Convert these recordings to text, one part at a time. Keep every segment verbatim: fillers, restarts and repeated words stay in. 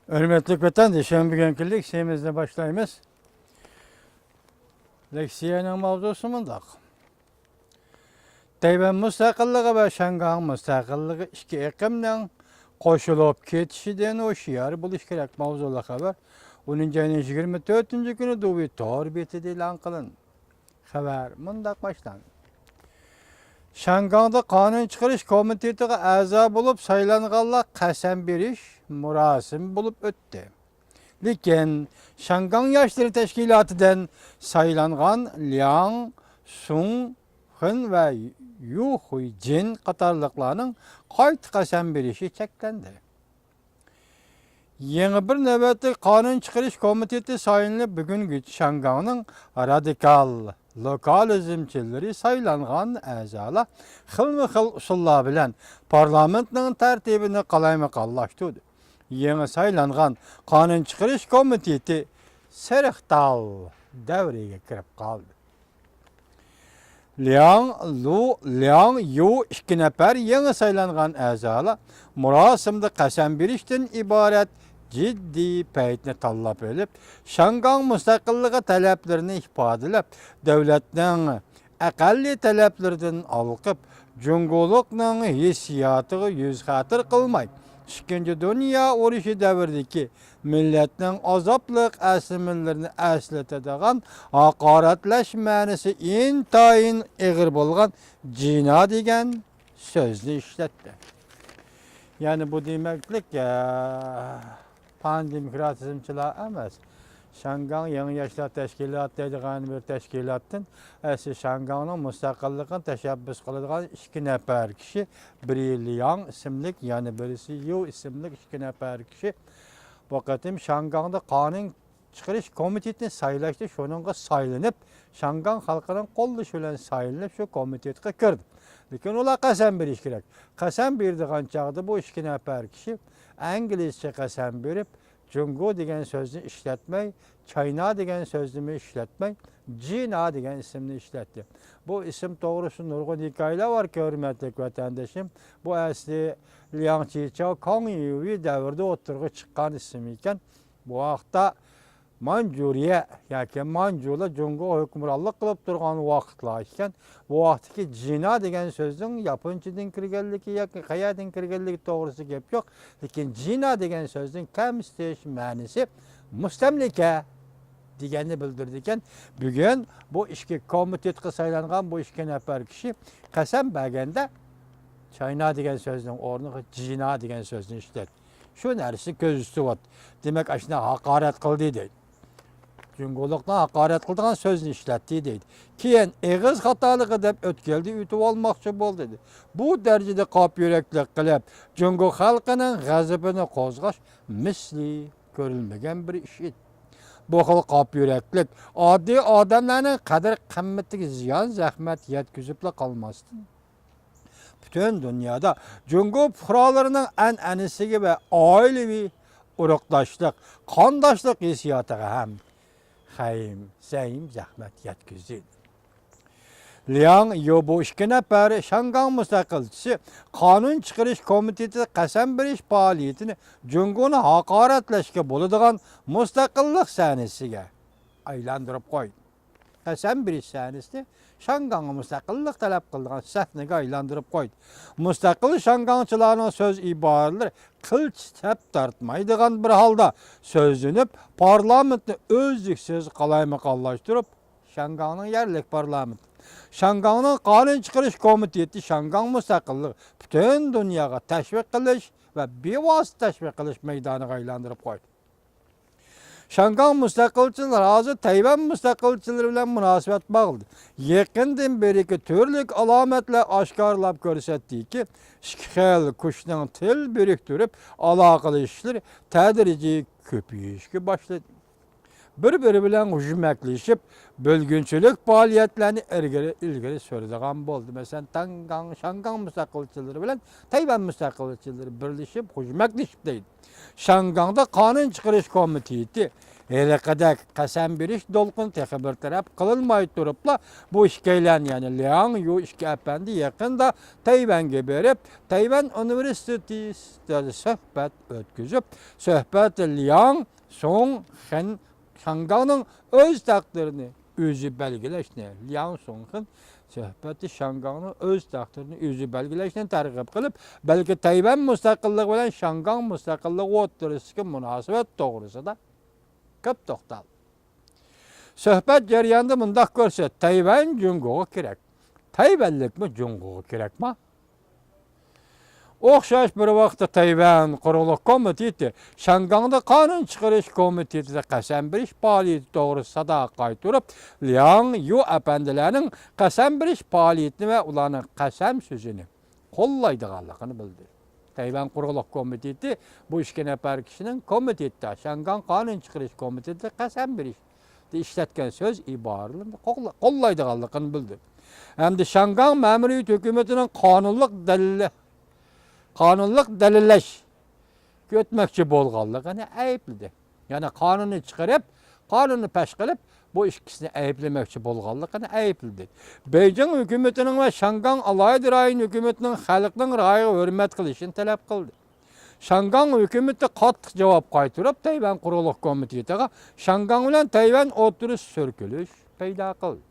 ھۆرمەتلىك ۋەتەندىشىم، بۈگۈنكى لېكسىيەمىزنى باشلايمىز. لېكسىيەنىڭ ماۋزۇسى مۇنداق: تەيۋەن مۇستەقىللىقى ۋە شياڭگاڭ مۇستەقىللىقى ئىككى ئېقىمنىڭ قوشۇلۇپ كېتىشىدىن ھوشيار بولۇش كېرەك ماۋزۇلۇق خەۋەر ئونىنچى ئاينىڭ يىگىرمە تۆتىنچى كۈنى دۇۋى تور بېتىدە ئېلان قىلىندى. خەۋەر مۇنداق باشلاندى: شياڭگاڭدا قانۇن چىقىرىش كومىتېتىغا ئەزا بولۇپ سايلانغانلار قەسەم بېرىش مۇراسىمى بولۇپ ئۆتتى. لېكىن شياڭگاڭ ياشلىرى تەشكىلاتىدىن سايلانغان لياڭ سۇڭخېن ۋە يۇ خۇيجىن قاتارلىقلارنىڭ قايتا قەسەم بېرىشى چەكلەندى. يېڭى بىر نۆۋەتلىك قانۇن چىقىرىش كومىتېتى سايلىنىپ، بۈگۈنگىچە شياڭگاڭنىڭ رادىكال لوكالىزمچىلىرى سايلانغان ئەزالار خىلمۇ خىل ئۇسۇللار بىلەن پارلامېنتنىڭ تەرتىپىنى قالايمىقانلاشتۇردى. يېڭى سايلانغان قانۇن چىقىرىش كومىتېتى سېرىق تال دەۋرىگە كىرىپ قالدى. لياڭ لۇ، لياڭ يۇ ئىككى نەپەر يېڭى سايلانغان ئەزالار مۇراسىمدا قەسەم بېرىشتىن ئىبارەت جىددىي پەيتنى تاللاپ ئېلىپ، شياڭگاڭ مۇستەقىللىقى تەلەپلىرىنى ئىپادىلەپ، دۆلەتنىڭ ئەقەللىي تەلەپلىرىدىن ھالقىپ، جۇڭگولۇقنىڭ ھېسسىياتىغا يۈز خەتىر قىلماي، ئىككىنچى دۇنيا ئۇرۇشى دەۋرىدىكى مىللەتنىڭ ئازابلىق ئەسلىمىلىرىنى ئەسلىتىدىغان ھاقارەتلەش مەنىسى ئىنتايىن ئېغىر بولغان جىنا دېگەن سۆزنى ئىشلەتتى. يەنى بۇ دېمەكلىك، ئە، پان دېموكراتىزمچىلار ئەمەس، شياڭگاڭ يېڭى ياشلار تەشكىلاتى دەيدىغان بىر تەشكىلاتتىن، ئەسلى شياڭگاڭنىڭ مۇستەقىللىقىنى تەشەببۇس قىلىدىغان ئىككى نەپەر كىشى، بىرى لياڭ ئىسىملىك، يەنە بىرسى يۇ ئىسىملىك ئىككى نەپەر كىشى بۇ قېتىم شياڭگاڭدا قانۇن چىقىرىش كومىتېتىنى سايلاشتا شۇنىڭغا سايلىنىپ، شياڭگاڭ خەلقىنىڭ قوللىشى بىلەن سايلىنىپ، شۇ كومىتېتقا كىردى. لېكىن ئۇلار قەسەم بېرىشى كېرەك. قەسەم بېرىدىغان چاغدا بۇ ئىككى نەپەر كىشى ئىنگلىزچە قەسەم بېرىپ، جۇڭگو دېگەن سۆزنى ئىشلەتمەي، چاينا دېگەن سۆزنىمۇ ئىشلەتمەي، جىنا دېگەن ئىسىمنى ئىشلەتتى. بۇ ئىسىم توغرىسىدا نۇرغۇن ھېكايىلەر بار، ھۆرمەتلىك ۋەتەندىشىم. بۇ ئەسلى لياڭ چىچاۋ، كاڭ يۈۋېي دەۋرىدە ئوتتۇرىغا چىققان ئىسىم ئىكەن. بۇ ۋاقىتتا مانجۇرىيە ياكى مانجۇلار جۇڭگو ھۆكۈمرانلىق قىلىپ تۇرغان ۋاقىتلار ئىكەن. بۇ ۋاقىتتىكى جىنا دېگەن سۆزنىڭ ياپونچىدىن كىرگەنلىكى ياكى قەيەردىن كىرگەنلىكى توغرىسىدا گەپ يوق. لېكىن جىنا دېگەن سۆزنىڭ كەمسىتىش مەنىسى مۇستەملىكە دېگەننى بىلدۈرىدىكەن. بۈگۈن بۇ ئىككى كومىتېتقا سايلانغان بۇ ئىككى نەپەر كىشى قەسەم بەرگەندە چاينا دېگەن سۆزنىڭ ئورنىغا جىنا دېگەن سۆزنى ئىشلەتتى. شۇ نەرسىنى كۆزىتىۋاتىدۇ. دېمەك، ئاشۇنداق ھاقارەت قىلدى دەيدۇ. جۇڭگولۇقنى ھاقارەت قىلىدىغان سۆزنى ئىشلەتتى دەيدۇ. كېيىن ئېغىز خاتالىقى دەپ ئۆتكەلدە ئۆتۈۋالماقچى بولدى دەيدۇ. بۇ دەرىجىدە قاپ يۈرەكلىك قىلىپ، جۇڭگو خەلقىنىڭ غەزىپىنى قوزغاش مىسلى كۆرۈلمىگەن بىر ئىش ئىدى. بۇ خىل قاپ يۈرەكلىك ئاددىي ئادەملەرنىڭ قەدىر-قىممىتىگە زىيان-زەخمەت يەتكۈزۈپلا قالماستىن، پۈتۈن دۇنيادا جۇڭگو پۇقرالىرىنىڭ ئەنئەنىسىگە ۋە ئائىلىۋى ئۇرۇقداشلىق، قانداشلىق ھېسسىياتىغا ھەم خەيم، زەيم، زەخمەت يەتكۈزدى. لياڭ يۇ بۇ ئىككى نەپەر شياڭگاڭ مۇستەقىلچىسى قانۇن چىقىرىش كومىتېتى قەسەم بېرىش پائالىيىتىنى جۇڭگونى ھاقارەتلەشكە بولىدىغان مۇستەقىللىق سەھنىسىگە ئايلاندۇرۇپ قويدى. قەسەم بېرىش سەھنىسىنى شياڭگاڭغا مۇستەقىللىق تەلەپ قىلىدىغان سەھنىگە ئايلاندۇرۇپ قويدى. مۇستەقىل شياڭگاڭچىلارنىڭ سۆز ئىبارىلىرى قىلچە سەپ تارتمايدىغان بىر ھالدا سۆزلىنىپ، پارلامېنتنى ئۈزلۈكسىز قالايمىقانلاشتۇرۇپ، شياڭگاڭنىڭ يەرلىك پارلامېنتى، شياڭگاڭنىڭ قانۇن چىقىرىش كومىتېتى شياڭگاڭ مۇستەقىللىقى پۈتۈن دۇنياغا تەشۋىق قىلىش ۋە بىۋاسىتە تەشۋىق قىلىش مەيدانىغا ئايلاندۇرۇپ قويدى. شياڭگاڭ مۇستەقىلچىلىرى ھازىر تەيۋەن مۇستەقىلچىلىرى بىلەن مۇناسىۋەت باغلىدى. يېقىندىن بېرىكى تۈرلۈك ئالامەتلەر ئاشكارىلاپ كۆرسەتتىكى، ئىككى خىل كۈچنىڭ تىل بىرىكتۈرۈپ ئالاقىلىشىشلىرى تەدرىجىي كۆپىيىشكە باشلىدى. بىر-بىرى بىلەن ھۇجۇمەكلىشىپ، بۆلگۈنچىلىك پائالىيەتلەرنى ئىلگىرى، ئىلگىرى سۈرىدىغان بولدى. مەسىلەن، تاڭگاڭ، شياڭگاڭ مۇستەقىلچىلىرى بىلەن تەيۋەن مۇستەقىلچىلىرى بىرلىشىپ ھۇجۇمەكلىشىپ دەيدۇ. شياڭگاڭدا قانۇن چىقىرىش كومىتېتى ھېلىقىدەك قەسەم بېرىش دولقۇنى تېخى بىر تەرەپ قىلىنماي تۇرۇپلا، بۇ ئىككىيلەن، يەنى لياڭ يۇ ئىككى ئەپەندى يېقىندا تەيۋەنگە بېرىپ، تەيۋەن ئۇنىۋېرسىتېتىدا سۆھبەت ئۆتكۈزۈپ، سۆھبەتتە لياڭ سۇڭ خېن شياڭگاڭنىڭ ئۆز تەقدىرىنى ئۆزى بەلگىلەشنى، لياڭ سۇڭخېن سۆھبەتتە شياڭگاڭنىڭ ئۆز تەقدىرىنى ئۆزى بەلگىلەشنى تەرغىب قىلىپ، بەلكى تەيۋەن مۇستەقىللىقى بىلەن شياڭگاڭ مۇستەقىللىقى ئوتتۇرىسىدىكى مۇناسىۋەت توغرىسىدا كۆپ توختالدى. سۆھبەت جەريانىدا مۇنداق كۆرسەتتى، تەيۋەن جۇڭگوغا كېرەك. تەيۋەنلىكمۇ جۇڭگوغا كېرەكما؟ ئوخشاش بىر ۋاقىتتا تەيۋەن قۇرۇقلۇق كومىتېتى شياڭگاڭدا قانۇن چىقىرىش كومىتېتىدا قەسەم بېرىش پائالىيىتى توغرىسىدا سادا قايتۇرۇپ، لياڭ يۇ ئەپەندىلەرنىڭ قەسەم بېرىش پائالىيىتىنى ۋە ئۇلارنىڭ قەسەم سۆزىنى قوللايدىغانلىقىنى بىلدى. تەيۋەن قۇرۇقلۇق كومىتېتى بۇ ئىككى نەپەر كىشىنىڭ كومىتېتتا، شياڭگاڭ قانۇن چىقىرىش كومىتېتىدا قەسەم بېرىش ئىشلەتكەن سۆز ئىبارىلىرىنى قوللا-، قوللايدىغانلىقىنى بىلدى. ھەمدە شياڭگاڭ مەمۇرىيەت ھۆكۈمىتىنىڭ قانۇنلۇق دەلىل-، قانۇنلۇق دەلىللەش ئۆتمەكچى بولغانلىقىنى ئەيىبلىدى. يەنى قانۇننى چىقىرىپ، قانۇننى پەش قىلىپ، بۇ ئىككىسىنى ئەيىبلىمەكچى بولغانلىقىنى ئەيىبلىدى. بېيجىڭ ھۆكۈمىتىنىڭ ۋە شياڭگاڭ ئالاھىدە رايون ھۆكۈمىتىنىڭ خەلقنىڭ رايىغا ھۆرمەت قىلىشىنى تەلەپ قىلدى. شياڭگاڭ ھۆكۈمىتى قاتتىق جاۋاب قايتۇرۇپ، تەيۋەن قۇرۇقلۇق كومىتېتىغا شياڭگاڭ بىلەن تەيۋەن ئوتتۇرىسىدا سۈركىلىش پەيدا قىلدى.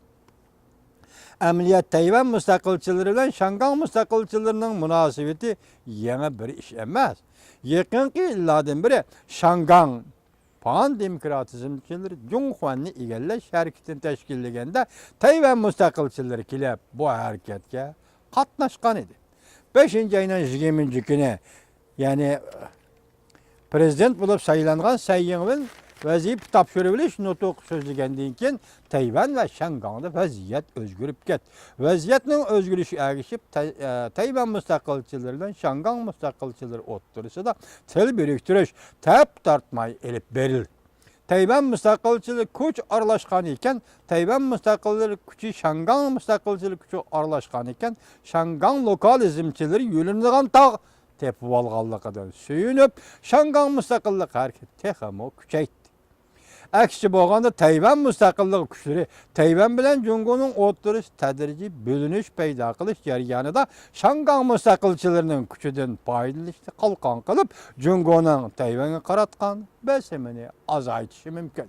ئەمەلىيەتتە تەيۋەن مۇستەقىلچىلىرى بىلەن شياڭگاڭ مۇستەقىلچىلىرىنىڭ مۇناسىۋىتى يېڭى بىر ئىش ئەمەس. يېقىنقى يىللاردىن بېرى شياڭگاڭ پان دېموكراتىزمچىلىرى جۇڭخۇەننى ئىگىلەش ھەرىكىتىنى تەشكىللىگەندە، تەيۋەن مۇستەقىلچىلىرى كېلىپ بۇ ھەرىكەتكە قاتناشقان ئىدى. بەشىنچى ئاينىڭ يىگىرمىنچى كۈنى، يەنى پرېزىدېنت بولۇپ سايلانغان سەي يىڭۋېن ۋەزىپە تاپشۇرۇۋېلىش نۇتۇقى سۆزلىگەندىن كېيىن، تەيۋەن ۋە شياڭگاڭدا ۋەزىيەت ئۆزگىرىپ كەتتى. ۋەزىيەتنىڭ ئۆزگىرىشىگە ئەگىشىپ، تەي-، ئە، تەيۋەن مۇستەقىلچىلىرى بىلەن شياڭگاڭ مۇستەقىلچىلىرى ئوتتۇرىسىدا تىل بىرىكتۈرۈش تەپ تارتماي ئېلىپ بېرىلدى. تەيۋەن مۇستەقىلچىلىرى كۈچ ئارىلاشقان ئىكەن، تەيۋەن مۇستەقىللىرى كۈچى شياڭگاڭ مۇستەقىلچىلىرى كۈچى ئارىلاشقان ئىكەن، شياڭگاڭ لوكالىزمچىلىرى يۆلىنىدىغان تاغ تېپىۋالغانلىقىدىن سۆيۈنۈپ، شياڭگاڭ مۇستەقىللىق ھەرىكىتى تېخىمۇ كۈچەيدى. ئەكسىچە بولغاندا، تەيۋەن مۇستەقىللىقى كۈچلىرى تەيۋەن بىلەن جۇڭگونىڭ ئوتتۇرىسىدا تەدرىجىي بۆلۈنۈش پەيدا قىلىش جەريانىدا شياڭگاڭ مۇستەقىلچىلىرىنىڭ كۈچىدىن پايدىلىنىشنى قالقان قىلىپ، جۇڭگونىڭ تەيۋەنگە قاراتقان بېسىمىنى ئازايتىشى مۇمكىن.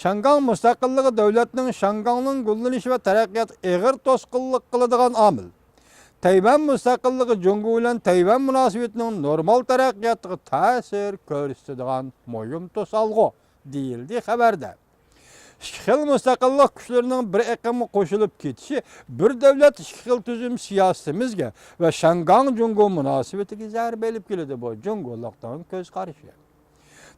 شياڭگاڭ مۇستەقىللىقى دۆلەتنىڭ شياڭگاڭنىڭ گۈللىنىشى ۋە تەرەققىياتىغا ئېغىر توسقۇنلۇق قىلىدىغان ئامىل. تەيۋەن مۇستەقىللىقى جۇڭگو بىلەن تەيۋەن مۇناسىۋىتىنىڭ نورمال تەرەققىياتىغا تەسىر كۆرسىتىدىغان مۇھىم توسالغۇ، دېيىلدى خەۋەردە. ئىككى خىل مۇستەقىللىق كۈچلىرىنىڭ بىر ئېقىمغا قوشۇلۇپ كېتىشى بىر دۆلەت ئىككى خىل تۈزۈم سىياسىتىمىزگە ۋە شياڭگاڭ جۇڭگو مۇناسىۋىتىگە زەربە ئېلىپ كېلىدۇ، بۇ جۇڭگولۇقنىڭ كۆز قارىشى.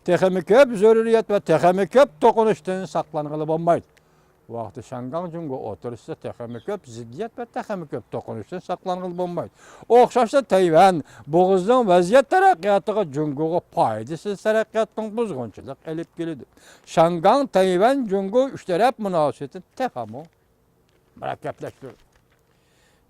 تېخىمۇ كۆپ زۆرۈرىيەت ۋە تېخىمۇ كۆپ توقۇنۇشتىن ساقلانغىلى بولمايدۇ. بۇ ۋاقىتتا شياڭگاڭ جۇڭگو ئوتتۇرىسىدا تېخىمۇ كۆپ زىددىيەت ۋە تېخىمۇ كۆپ توقۇنۇشتىن ساقلانغىلى بولمايدۇ. ئوخشاشلا تەيۋەن بوغۇزىنىڭ ۋەزىيەت تەرەققىياتىغا جۇڭگوغا پايدىسىز تەرەققىياتنىڭ بۇزغۇنچىلىق ئېلىپ كېلىدۇ. شياڭگاڭ، تەيۋەن، جۇڭگو ئۈچ تەرەپ مۇناسىۋىتىنى تېخىمۇ مۇرەككەپلەشتۈرىدۇ.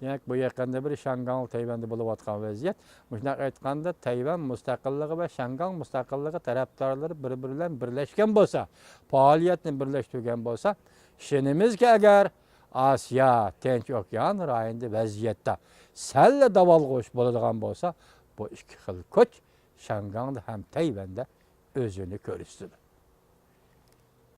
دېمەك، بۇ يېقىندا بىر شياڭگاڭ تەيۋەندە بولۇۋاتقان ۋەزىيەت. مۇشۇنداق ئېيتقاندا، تەيۋەن مۇستەقىللىقى ۋە شياڭگاڭ مۇستەقىللىقى تەرەپدارلىرى بىر-بىرى بىلەن بىرلەشكەن بولسا، پائالىيەتنى بىرلەشتۈرگەن بولسا، ئىشىنىمىزكى، ئەگەر ئاسىيا، تىنچ ئوكيان رايونىدا ۋەزىيەتتە سەللا داۋالغۇش بولىدىغان بولسا، بۇ ئىككى خىل كۈچ شياڭگاڭدا ھەم تەيۋەندە ئۆزىنى كۆرسىتىدۇ.